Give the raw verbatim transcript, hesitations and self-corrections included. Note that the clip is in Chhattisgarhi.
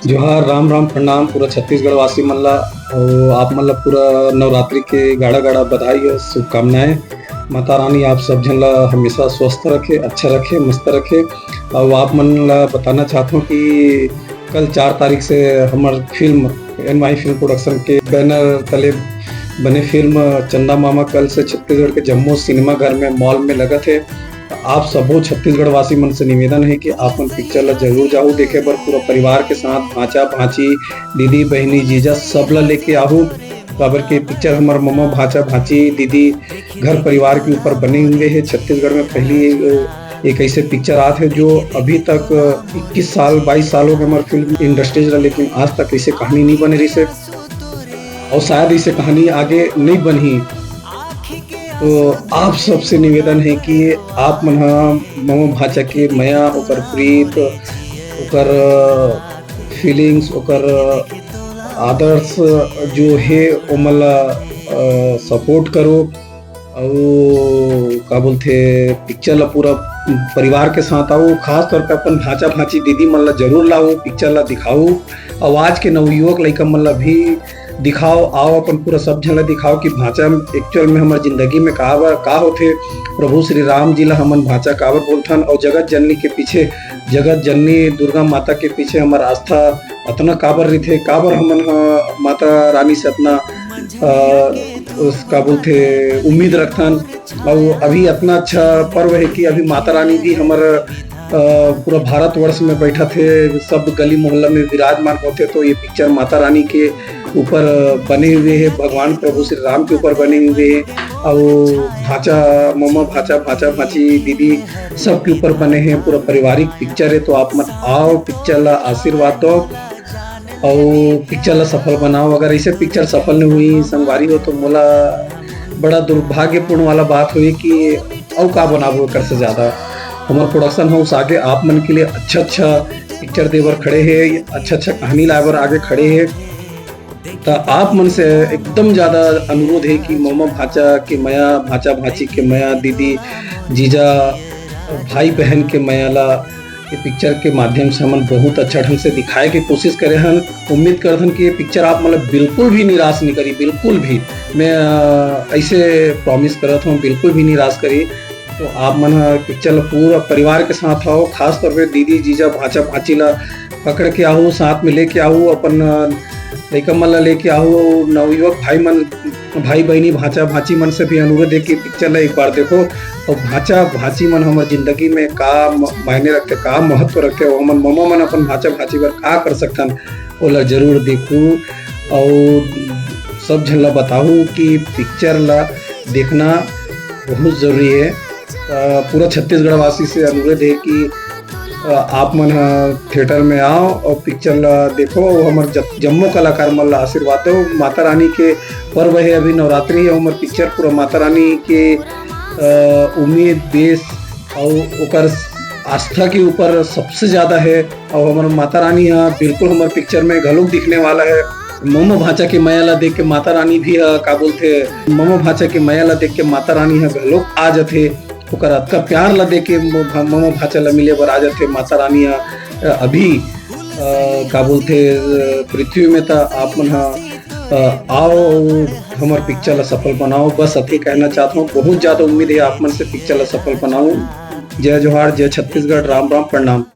जोहार, राम राम, प्रणाम पूरा छत्तीसगढ़ वासी मन ला, अउ आप मन ला पूरा नवरात्रि के गाड़ा गाड़ा बधाई अउ शुभकामनाएं। माता रानी आप सब झन ला हमेशा स्वस्थ रखे, अच्छा रखे, मस्त रखे। अउ आप मन ला बताना चाहत हूँ कि कल चार तारीख से हमर film N Y film production के बैनर तले बने फिल्म चंदा मामा कल से छत्तीसगढ़ के जम्मो सिनेमा घर में, मॉल में लगत हे। आप सबो छत्तीसगढ़ वासी मन से निवेदन हे कि आप मन पिक्चर ला जरूर जाहू देखे बर, पूरा परिवार के साथ, भांचा भांची, दीदी बहिनी जीजा सब ला लेके आहू, काबर के पिक्चर हमर ममा भांचा भांची दीदी घर परिवार के ऊपर बने हुए हे। छत्तीसगढ़ में पहली, अ, एक ऐसे पिक्चर आत हे जो अभी तक, अ, इक्कीस साल, बाईस साल हो गए हमर फिल्म इंडस्ट्रीज ला, लेकिन आज तक ऐसे कहानी नहीं बने रहिसे, और शायद ऐसे कहानी आगे नहीं बनही। तो आप सबसे निवेदन हे कि आप मन ह ममा भांचा के मया, ओकर प्रीत, ओकर फीलिंग्स, ओकर आदर्श जो हे, ओमन ला, अ, सपोर्ट करो। अउ का बोलथे, पिक्चर ला पूरा परिवार के साथ आओ, खास तौर पे अपन भांचा भांची दीदी मन ला जरूर लाओ, पिक्चर ला दिखाओ। अउ आज के नवयुवक लइका मन ला भी दिखाओ, आओ अपन पूरा सब झन ला दिखाओ कि भांचा एक्चुअल में हमर जिंदगी में का बा, का होथे, प्रभु श्री राम जी ला हमन भांचा काबर बोलथन, अउ जगत जननी के पीछे, जगत जननी दुर्गा माता के पीछे हमर आस्था अतना काबर रिथे, काबर हमन ह माता रानी से अतना, अ, उस, का बोलथे, उम्मीद रखथन। अउ अभी अतना अच्छा पर्व हे कि अभी माता रानी भी हमर, अ, पूरा भारतवर्ष में बैठत हे, सब गली मोहल्ला में विराजमान होथे। तो ये पिक्चर माता रानी के ऊपर बने हुए हे, भगवान प्रभु श्री राम के ऊपर बने हुए हे, अउ भांचा ममा, भांचा, भांचा भांची, दीदी, सबके ऊपर बने हे। पूरा पारिवारिक पिक्चर हे, तो आप मन आओ, पिक्चर ला आशीर्वाद दो। अउ पिक्चर ला सफल बनाओ। अगर ऐसे पिक्चर सफल नहीं हुई संगवारी हो, तो मोला बड़ा दुर्भाग्यपूर्ण वाला बात हुई कि अउ का बनाबो एकर से ज्यादा। हमर प्रोडक्शन हाउस आगे आप मन के लिए अच्छा अच्छा पिक्चर देबर खड़े हे, अच्छा अच्छा कहानी लाए बर आगे खड़े हे। त आप मन से एकदम ज्यादा अनुरोध हे कि ममा भांचा के मया, भांचा भांची के मया, दीदी जीजा भाई बहन के मया ला ये पिक्चर के माध्यम से हमन बहुत अच्छा ढंग से दिखाए के कोशिश करे हन। उम्मीद करत हन कि ये पिक्चर आप मन ला बिल्कुल भी निराश नहीं करी, बिल्कुल भी। मैं, अ, ऐसे प्रॉमिस करत हूँ, बिल्कुल भी निराश करी। तो आप मन ह पिक्चर ला पूरा परिवार के साथ आओ, खास तौर पे दीदी जीजा भांचा भांची ला पकड़ के आहू, साथ में लेके आहू, अपन, अ, लइका मन ला लेके आहू, नवयुवक भाई मन, भाई बहिनी, भांचा भांची मन से भी अनुरोध हे कि पिक्चर ला एक बार देखो। और भांचा भांची मन हमर जिंदगी में का म-, मायने रखते, का महत्व रखते, और हमन ममा मन अपन भांचा भांची बर का कर सकथन, ओला जरूर देखू। और सब झन ला बताहू कि पिक्चर ला देखना बहुत जरूरी हे। अ, पूरा छत्तीसगढ़ वासी से अनुरोध हे कि, अ, आप मन ह थिएटर में आओ और पिक्चर ला देखो और हमर ज-, जम्मो कलाकार मन ला आशीर्वाद दो। माता रानी के पर्व हे, अभी नवरात्रि हे, हमर पिक्चर पूरा माता रानी के, अ, उम्मीद, बेस और ओकर आस्था के ऊपर सबसे ज्यादा हे। और हमर माता रानी ह बिल्कुल हमर पिक्चर में घलोक दिखने वाला हे। ममा भांचा के मया ला देख के माता रानी भी ह, का बोलथे, ममा भांचा के मया ला देख के माता रानी ह घलोक आ जथे। ओकर अतका प्यार ला देख के मो-, भा-, ममा भांचा ला मिले बर आ जथे माता रानी ह। अ, अभी, अ, का बोलथे, अ, पृथ्वी में त आप मन ह, अ, आओ, हमर पिक्चर ला सफल बनाओ। बस अतके कहना चाहत हूँ, बहुत ज्यादा उम्मीद हे आप मन से, पिक्चर ला सफल बनाओ। जय जोहार, जय छत्तीसगढ़, राम राम, प्रणाम।